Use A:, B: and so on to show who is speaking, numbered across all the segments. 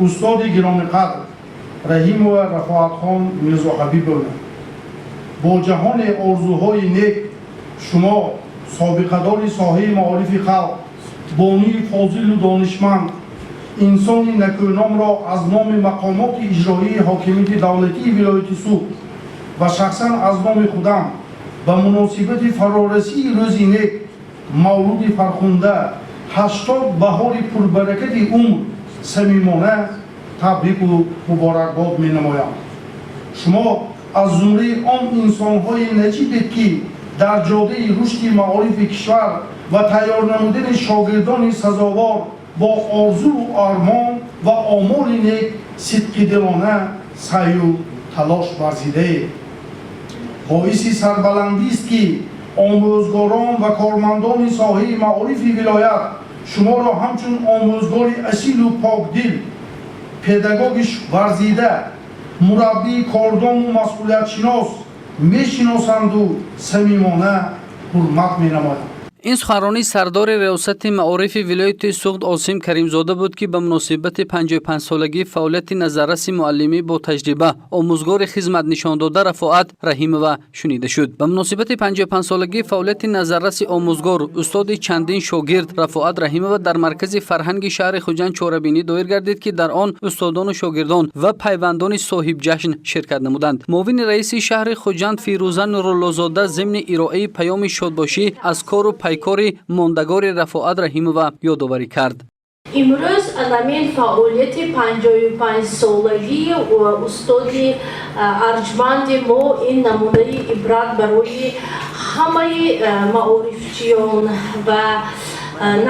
A: Устоди гиромиқадр Раҳимова Рафоатхон Мирзоҳабибовна, бо ҷаҳони орзуҳои нек шумо, собиқадори соҳаи маорифи халқ, бонуи фозилу донишманд, инсони накӯномро аз номи мақомоти иҷроии ҳокимияти давлатии вилояти Суғд ва шахсан аз номи худам ба муносибати фарорасии рӯзи нек, мавлуди фархунда, 80 баҳори пурбаракати умр самимона табрику муборакбод менамоям. Шумо аз зумраи он инсонҳои наҷибед, ки дар ҷодаи рушди маорифи кишвар ва тайёр намудани шогирдони сазовор бо орзуву армон ва омоли нек сидқидилона саъю талош варзидаед. Боиси сарбаландист, ки омӯзгорон ва кормандони соҳаи маорифи вилоят шуморо ҳамчун омӯзгори асилу покдил, педагоги варзида, мураббии кордону масъулиятшинос мешиносанду самимона ҳурмат менамоянд.
B: Ин суханронии сардори Риёсати маорифи вилояти Суғд Осим Каримзода буд, ки ба муносибати 55-солагии фаъолияти назарраси муаллимӣ бо таҷриба, омӯзгори хизматнишондода Рафоат Раҳимова шунида шуд. Ба муносибати 55-солагии фаъолияти назарраси омӯзгор, устоди чандин шогирд Рафоат Раҳимова дар Маркази фарҳанги шаҳри Хуҷанд чорабинӣ доир гардид, ки дар он устодону шогирдон ва пайвандони соҳибҷашн ширкат намуданд. Муовини раиси шаҳри Хуҷанд Фирӯза Нуруллозода зимни ироаи паёми шодбошӣ аз кору пайкори мондагори Рафоат Раҳимова ёдоварӣ кард.
C: Имрӯз анамин фаъолияти 55-солагии устоди арҷманди мо ин намунаи ибрат барои ҳамаи маорифчиён ва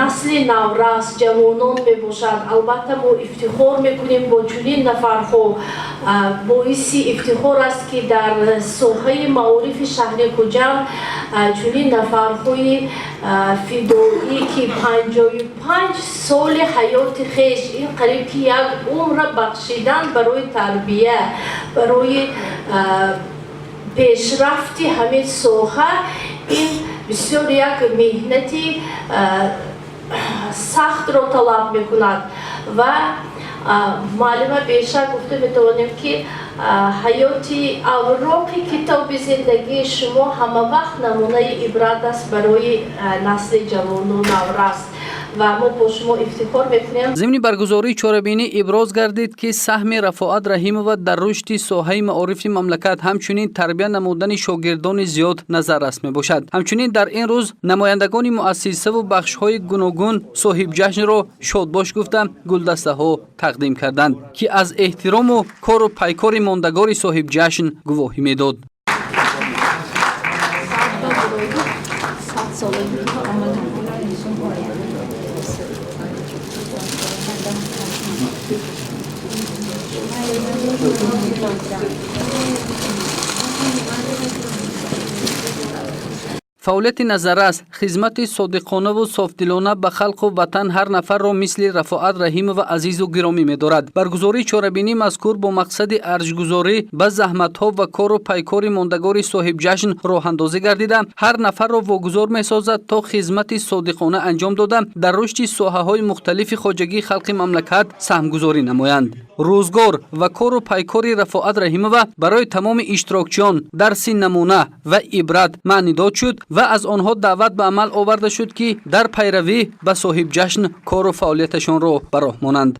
C: насли наврас, ҷавонон мебошад. Албатта, мо ифтихор мекунем бо чунин нафарҳо. Боиси ифтихор аст, ки дар соҳаи маорифи шаҳри Хуҷанд чунин нафарҳои фидоӣ, ки 55 соли ҳаёти хеш, ин қариб ки як умра бахшидан барои тарбия, барои пешрафти ҳамин соҳа, ин бисёр як меҳнати сахтро талаб мекунад. Ва муаллима, бешак гуфта метавонем, ки ҳаёти авроқи китоби зиндагии шумо ҳамавақт намунаи ибрат аст барои насли ҷавону наврас ва мо бо шумо ифтихор мекунем.
B: Зимни баргузории чорабинӣ иброз гардид, ки саҳми Рафоат Раҳимова дар рушди соҳаи маорифи мамлакат, ҳамчунин тарбия намудани шогирдони зиёд назаррас мебошад. Ҳамчунин дар ин рӯз намояндагони муассисаву бахшҳои гуногун соҳибҷашнро шодбош гуфта, гулдастаҳо тақдим карданд, ки аз эҳтирому кору пайкори мондагори соҳибҷашн гувоҳӣ медод. Фаъолияти назаррас, хизмати содиқонаву софдилона ба халқу ватан ҳар нафарро мисли Рафоат Раҳимова азизу гиромӣ медорад. Баргузории чорабинии мазкур бо мақсади арҷгузорӣ ба заҳматҳо ва кору пайкори мондагори соҳибҷашн роҳандозӣ гардида, ҳар нафарро вогузор месозад, то хизмати содиқона анҷом дода, дар рушди соҳаҳои мухталифи хоҷагии халқи мамлакат саҳмгузорӣ намоянд. Рӯзгор ва кору пайкори Рафоат Раҳимова барои тамоми иштирокчиён дарси намуна ва ибрат маънидод шуд ва аз онҳо даъват ба амал оварда шуд, ки дар пайравӣ ба соҳибҷашн кору фаъолияташонро ба роҳ монанд.